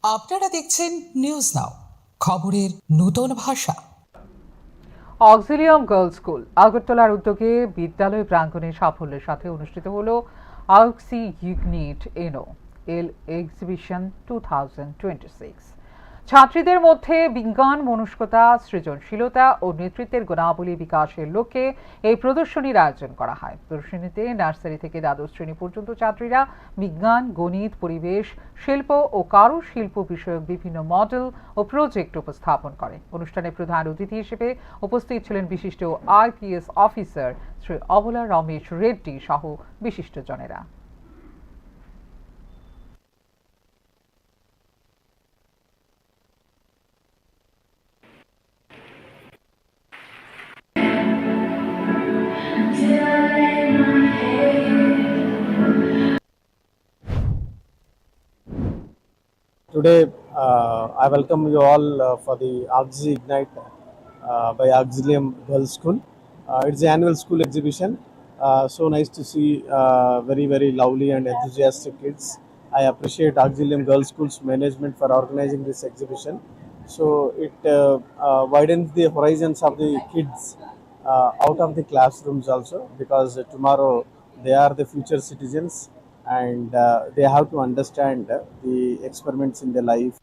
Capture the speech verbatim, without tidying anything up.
আপনারা দেখছেন news now, খবরের নূতন ভাষা। অক্সিলিয়াম গার্লস স্কুল আগরতলার উদ্যোগে বিদ্যালয় প্রাঙ্গণে সাফল্যের সাথে অনুষ্ঠিত হল oxy ignite annual exhibition two thousand twenty six. ছাত্রীদের মধ্যে বিজ্ঞান মনস্কতা, সৃজনশীলতা ও নেতৃত্বের গুণাবলী বিকাশের লক্ষ্যে এই প্রদর্শনীর আয়োজন করা হয়। প্রদর্শনীতে নার্সারি থেকে দ্বাদশ শ্রেণী পর্যন্ত ছাত্রীরা বিজ্ঞান, গণিত, পরিবেশ, শিল্প ও কারুশিল্প বিষয়ক বিভিন্ন মডেল ও প্রজেক্ট উপস্থাপন করে। অনুষ্ঠানে প্রধান অতিথি হিসেবে উপস্থিত ছিলেন বিশিষ্ট আইপিএস অফিসার শ্রী অবলা রমেশ রেড্ডি সহ বিশিষ্টজনেরা। Today, uh, I welcome you all uh, for the Oxy Ignite uh, by Auxilium Girls School. Uh, it's the annual school exhibition. Uh, so nice to see uh, very, very lovely and enthusiastic kids. I appreciate Auxilium Girls School's management for organizing this exhibition. So it uh, uh, widens the horizons of the kids uh, out of the classrooms also, because tomorrow they are the future citizens and uh, they have to understand uh, the experiments in their life.